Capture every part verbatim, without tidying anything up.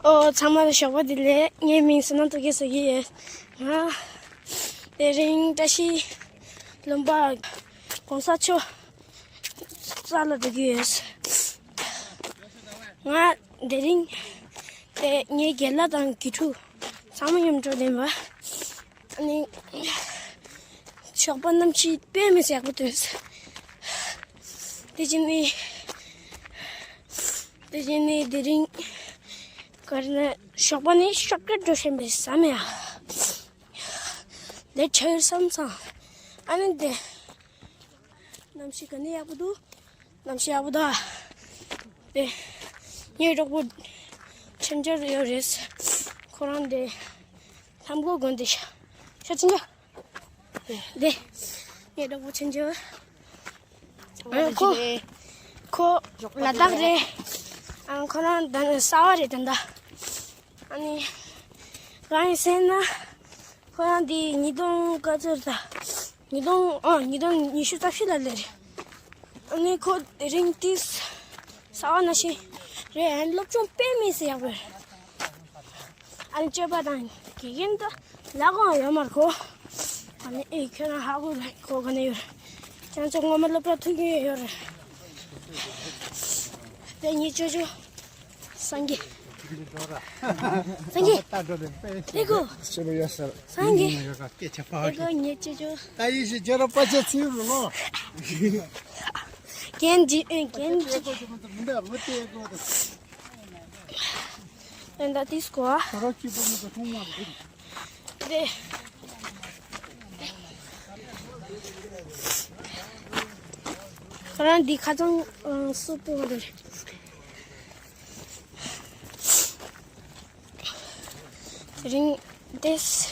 ཨོ། ཚང་མ་ལ་ཞོགས་པ་བདེ་ལེགས། ངའི་མིང་བསོད་ནམས་སྟོབས་རྒྱལ་ཟེར་གྱི་ཡོད། ང་དེ་རིང་བཀྲ་ཤིས་ལྷུན་པོ་གོང་ས་མཆོག་ས་ལ་འགྲོ་གི་ཡོད། ང་དེ་རིང་དེ་ངའི་རྒན་ལགས་དང་དགེ་ཕྲུག་ཚང་མ་མཉམ་འགྲོ་བསྡད་པ། ཨ་ནི་ཞོགས་པ་གནམ་གཤིས་དཔེ་མི་སྲིད་ཡག་པོ་འདུག་དེ་བཞིན་ནི། དེ་བཞིན་ནི་དེ་རིང་ག་རེ་ན་ཞོགས་པ་ནི་ཤོག་དྲིལ་འགྲོ་བཞིན་པའི་ཟ་མེད་ཨ། ལས་བྱ་ཡུལ་བསམ་སང་། ཨ་ནི་དེ་གནམ་གཤིས་ག་ནས་ཡག་པོ་འདུག་གནམ་གཤིས་ཡག་པོ་འདུག་དེ་ངའི་གྲོགས་པོ་ཆེན་ཇོ་ཡོད་རེད། ཁོ་རང་དེ་ལྷམ་གོག་གོན་དེ་ཤ་ཤ་ཆེན་ཇོ། དེ་ངའི་གྲོགས་པོ་ཆེན་ཇོ། ཨ་ཁོ་ཁོ་ལ་དྭགས་རེད། ཨ་ཁོ་རང་ད་ནི་གསར་པ་རེད་ད་ལྟ། ཨ་ནི་གང་ཡིན་ཟེར་ན། ཁོ་རང་འདི་ཉིས་སྟོང་ག་ཚོད་ད། ཉིས་སྟོང་ཨ་ཉིས་སྟོང་ཉི་ཤུ་རྩ་བཞི་ལ་སླེབས་རེད། ཨ་ནི་ཁོ་དེ་རིང་ཏིས་གསར་པ་ནང་བཞིན་རེད། ཨ་ནི་སློབ་སྦྱོང་དཔེ་མི་སྲིད་ཡག་པོ་རེད། ཨ་ནི་སྤྱོད་པ་དང་དགེ་རྒན་ད་ལ་གང་ཡོད་མ་རེད་ཁོ། ཨ་ནི་ཨེ་ཁྱོད་རང་ཧ་གོ་ལ་ཁོ་ག་ནས་ཡོད་རེད། ཁྱེད་ཚོ་ངོ་མ་སློབ་གྲྭ་ཐུག་གི་ཡོད་རེད། དེ་ཉིད་ཅོ་ཅོ། སངས་རྒྱས། སངས་རྒྱས། ལྟ་འགྲོ་ལེ་པེ། ལེ་གོ། ཆེ་བ་ཡོད་ས། སངས་རྒྱས། ཡོད་ཀ་སྐད་ཆ་ཕ་ལེ་གོ་ཉེ་ཅོ་ཅོ། ད་ཡིད་ཞིག་ཇོ་ར་པ་ཆ་ཚིག་རུ་ལོ། གན་ཇི་ཨེ་གན་ཇི། མི་འདའ་མི་ཏེ་གོ་ད། ཨེ་འདའ་ཏིས་གོ་ཨ། ཁོ་ར་ཅི་པོ་མི་གོ་ཐུང་མ་རེད། དེ། ཁོ་རང་འདི་ཁ་ཚང་སུ་སྤོ་བ་རེད། དེ་རིང་དེས་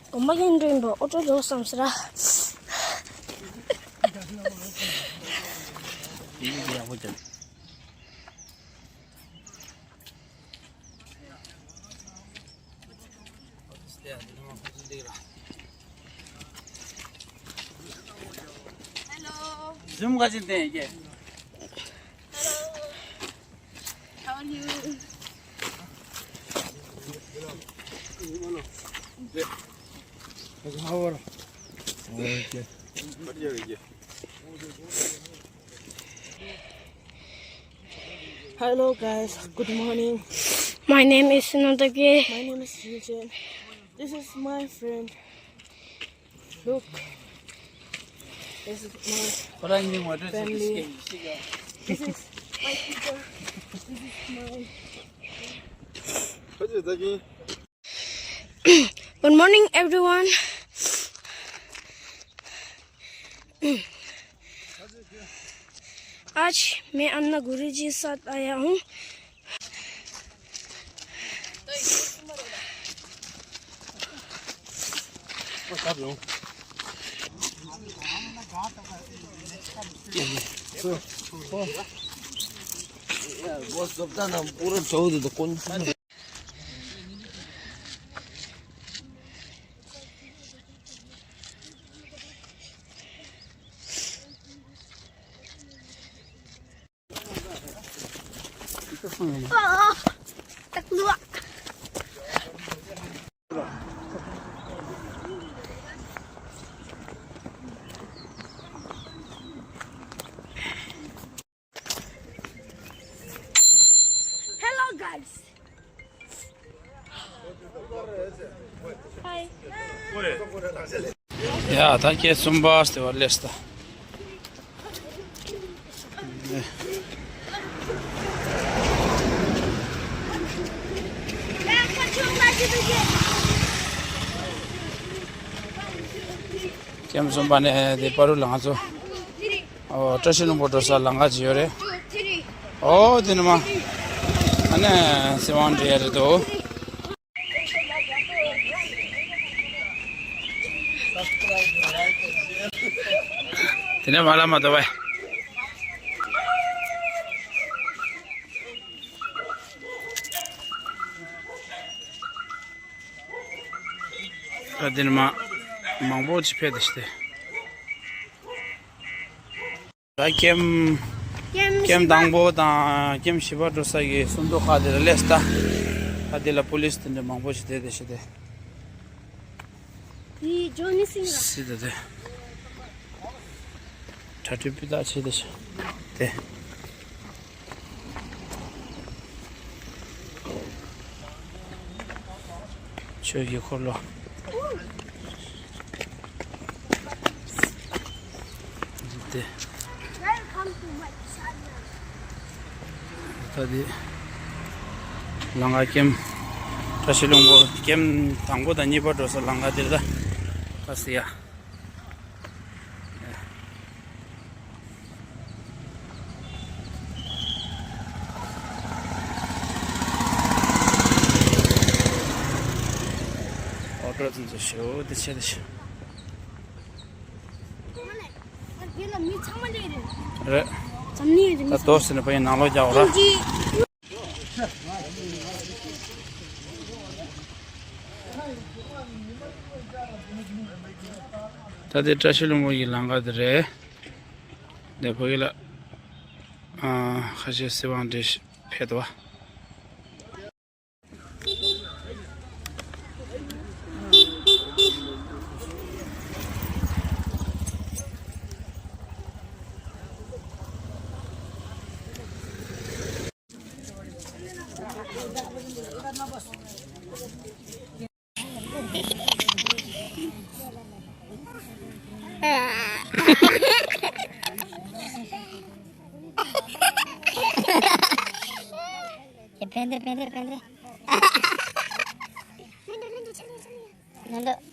དགོན་པ་གན་འགྲོ་ཡིན་པ་ཨོ་ཏོ་ལོ་བསམ་སི་ར། Zoom ག་ཅིག་བསྟན་ཡིན་གྱི། Hello. How are you? How are you? Okay. Hello guys, good morning. My name is Sinatake. My name is Yujin. This is my friend. Look. This is my family. This is my teacher. This is my Good morning, everyone. आज मैं अन्ना गुरुजी साथ आया हूँ। Hello guys. Hi. ཡ་ད་ཁྱེད་གསུམ་པ་སྟེ་བ་ལེས་ད། ཁྱེད་གསུམ་པ་ནས་དེ་པ་རུ་ལ་ང་ཚོ། ཨོ། བཀྲ་ཤིས་ལྷུན་པོ་འགྲོ་ས་ལམ་ཁ་ཅིག་ཡོད་རེད། ཨོ་དེ་ནི་མ། ཨ་ནི་སི་ཝང་འདྲེ་རེད་དོ། དེ་ནས་མ་ལ་མ་དོ་བས། ད་དེ་ནི་མ། མང་པོ་ཅིག་ཕེབས་ཏེ་ཤི་སྟེ། ད་ཀེམ། ཀེམ་ཀེམ་བཞི་པ། དང་པོ་དང་ཀེམ་བཞི་པ་འགྲོ་ས་གི་སུམ་མདོ་ཁག་དེ་ལ་སླེབས་ད། ད་འདི་ལ་པུ་ལིས་དེ་འདྲ་མང་པོ་ཞིག་བསྡད་བསྡད་ཤག་དེ། ཡི་ཇོ་ནི་སིང་ར། སི་དེ་དེ། གྲ་སྒྲིག་སྤུས་དག་བྱས་བསྡད་ཤག་དེ། ཆོས་ཀྱི་འཁོར་ལོ། འདི་སྟེ། ད་འདི་ལམ་ཁ་ཀེམ། བཀྲ་ཤིས་ལྷུན་པོ་ཀེམ་དང་པོ་དང་གཉིས་པ་འགྲོ་ས་ལམ་ཁ་འདིར་ད། ད་སི་ཡ། ཨོ་ཊོ་ཚོ་ཚོ་ཞོ་དེ་ཆེ་དེ་ཆེ། རེད། ད་དོ་ཟེར་ནས་ཕ་གིའི་ནང་ལོགས་རྒྱག་ར། ད་དེ་བཀྲ་ཤིས་ལྷུན་པོ་ཡི་ལམ་ཁ་དེ་རེད། འདི་ཕ་གི་ལ། ཨ། ཁ་ཤས་སྲིད་དབང་འདྲེ་ཕེབས་འདུག་བ། ཕན་འདིར་ཕན་འདིར་ཕན་འདིར། ཕན་འདིར།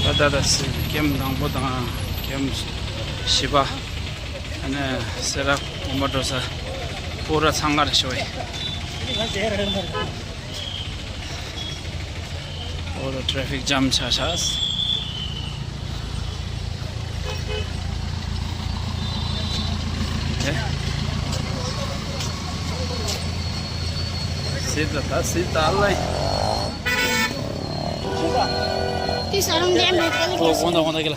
ད་ད་ད་སི་ཀེམ་དང་པོ་དང་ཀེམ་བཞི་པ། ཨ་ནི་སེ་ར་དགོན་པ་འགྲོ་ས་པུ་ར་ཚང་ངར་ཤོད། པུ་ར་ཊ་རེ་ཕིག་ཇམ་ཆགས་ཤག་སི་ད་ད་སི་ད་ལ། དེ་ས་རུང་ལྡན་མེད་གི་ལ། ཨོ་གོང་ད་གོང་ད་གི་ལ།